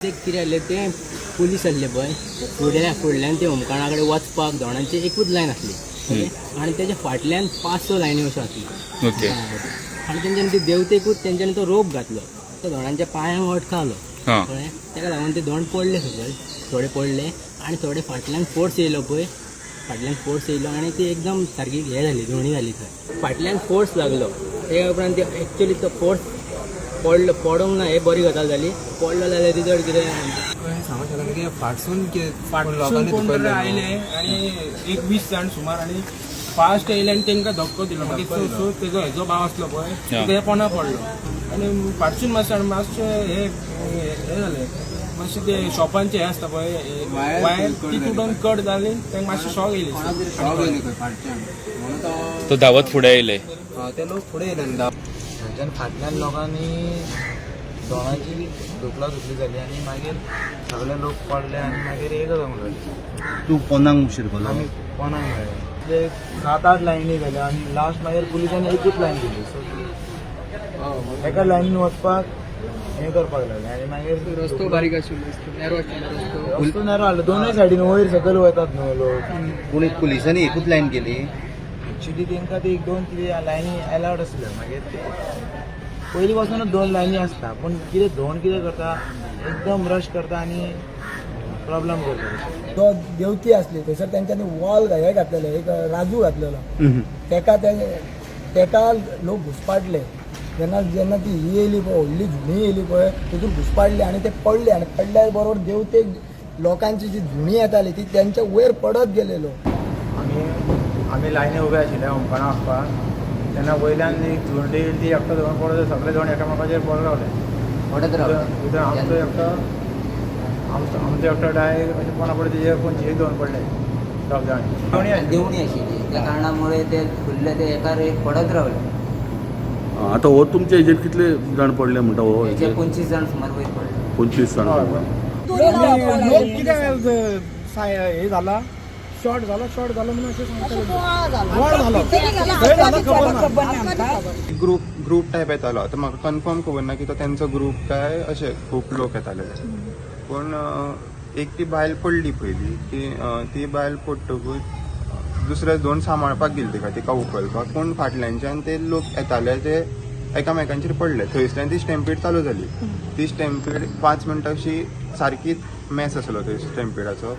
ते कितें जालें तें पुलीस आसले पळय फुडल्यान फुडल्यान ते होमखणा कडेन वचपाक दोणांची एकूच लायन आसली, ओके, आनी तेच्या फाटल्यान 5-6 लायनी अश्यो आसल्यो. ओके. आनी तेंच्यांनी ते देवतेकूच तेंच्यांनी तो रोप घातलो, तो दोणांच्या पांयांक अटकालो. कळ्ळें? तेका लागून ते दोण पडले सकयल, थोडे पडले आनी थोडे फाटल्यान फोर्स येयलो पळय, फाटल्यान फोर्स येयलो आनी ती एकदम सारकी हे जाली, धोणी जाली थंय. फाटल्यान फोर्स लागलो, तेच्या उपरांत ते एक्चुअली तो फोर्स पडलो, पडोंक ना हे बरी गजाल जाली. पडलो जाल्यार रिजल्ट कितें सांगू शकना की फाटसून फाटसून कोण तरी आयले आनी एक 20 जाण सुमार आनी फास्ट येयले आनी तांकां धक्को दिलो. मागीर सो तेजो हेजो भाव आसलो पळय, तो तेज्या पोंदा पडलो आनी फाटसून मातशें मातशें हे हे जालें, मातशें ते शॉपांचे हे आसता पळय वायर, ती तुटोन कट जाली, तांकां मातशें शॉक येयली. तो धांवत फुडें येयले. ते लोक फुडें येयले आनी थंयच्यान फाटल्यान लोकांनी दोणाची धुकला धुकली जाली आनी मागीर सगळे लोक पडले आनी मागीर एक जावंक लागले. तूं पोंदाक शिरकलो? आमी पोंदाक मेळ्ळे. 7-8 लायनी जाल्यो आनी लास्ट मागीर पुलिसांनी एकूच लायन दिली. सो एका लायनीन वचपाक हें करपाक लागले आनी मागीर रस्तो बारीक आशिल्लो, नॅरो आशिल्लो. रस्तो नॅरो आसलो, दोनूय सायडीन वयर सकयल वतात न्हू लोक. पूण पुलिसांनी एकूच लायन केली. एक्चुली तांकां ती 1-2 कितें लायनी एलावड आसल्यो. मागीर ते पयलीं पासूनच 2 लायनी आसता, पूण कितें धोंड कितें करता, एकदम रश करता आनी प्रॉब्लम करता. तो देवती आसली थंयसर तेंच्यांनी वॉल हे घातलेले, एक राजू घातलेलो, तेका तेका लोक घुसपाटले. जेन्ना जेन्ना ती ही येयली पळय, व्हडली झुणी येयली पळय, तितून घुसपाटले आनी ते पडले आनी पडल्या बरोबर देवतेक लोकांची जी झुणी येताली ती तेंच्या वयर पडत गेले लोक. आमी लायनी उबे आशिल्ले होमखणा वचपाक, तेन्ना वयल्यान एक धुंडी येयली, ती एकटो धरून पडलो, सगळे धोंड एकामेकाचेर पडत रावले. पडत रावले. आमचो एकटो आमचो एकटो डाय अशें कोणा पडले तेजेर 25 धोंड पडले, दोग जाण. देवणी आशिल्ली त्या कारणामुळे ते फुडले ते एकार एक पडत रावले. आतां हो तुमच्या हेजेर कितले जाण पडले म्हणटा हो? हेचे 25 जाण सुमार वयर पडले. 25 जाण पडले. लोक कितें हे झाला, शॉर्ट झाला, शॉर्ट झाला म्हणून अशें सांगताले. बोवाळ झालो, खंय झाला खबर ना. ग्रुप ग्रुप टायप येतालो. आतां म्हाका कन्फर्म खबर ना की तो तेंचो ग्रुप काय अशे खूब लोक येताले. पूण एक ती बायल पडली पयली, ती ती बायल पडटकूच दुसरे दोन सांबाळपाक गेली तिका, तिका उखलपाक, पूण फाटल्यानच्यान ते लोक येताले ते एकामेकांचेर पडले. थंयसल्यान ती स्टॅम्पीड चालू जाली. ती स्टॅम्पीड 5 मिनटां अशी सारकीच मॅस आसलो थंय स्टॅम्पिडाचो.